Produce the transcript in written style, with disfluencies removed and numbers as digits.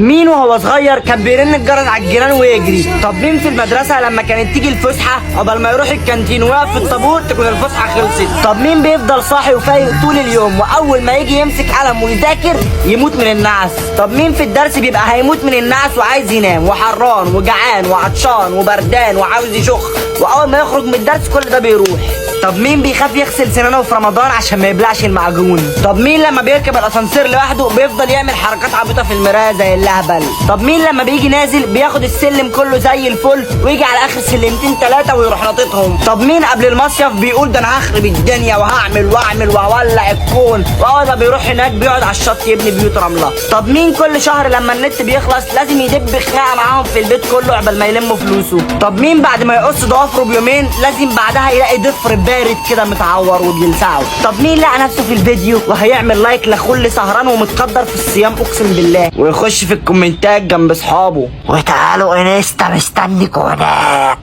مين وهو صغير كان بيرن الجرس على الجيران ويجري؟ طب مين في المدرسة لما كانت تيجي الفسحة قبل ما يروح الكانتين ويقف في الطابور تكون الفسحة خلصت؟ طب مين بيفضل صاحي وفايق طول اليوم واول ما يجي يمسك قلم ويذاكر يموت من النعس؟ طب مين في الدرس بيبقى هيموت من النعس وعايز ينام وحران وجعان وعطشان وبردان وعاوز يشخ، واول ما يخرج من الدرس كل ده بيروح؟ طب مين بيخاف يغسل سنانه في رمضان عشان ما يبلعش المعجون؟ طب مين لما بيركب الاسانسير لوحده بيفضل يعمل حركات عبيطه في المراية زي اللهبل؟ طب مين لما بيجي نازل بياخد السلم كله زي الفل ويجي على اخر سلمتين ثلاثة ويروح ناططهم؟ طب مين قبل المصيف بيقول ده انا هخرب الدنيا وهعمل واعمل وهولع الكون، واول ما بيروح هناك بيقعد على الشط يبني بيوت رملة؟ طب مين كل شهر لما النت بيخلص لازم يدب خناقه معاهم في البيت كله قبل ما يلموا فلوسه؟ طب مين بعد ما يقص ضوافره بيومين لازم بعدها يلاقي ضفر بارد كده متعور وبيلسعه؟ طب مين لقى نفسه في الفيديو وهيعمل like لاخوه اللي سهران ومتقدر في الصيام اقسم بالله، ويخش في الكومنتات جنب اصحابه وتعالوا انستا مستنيكوا هناك؟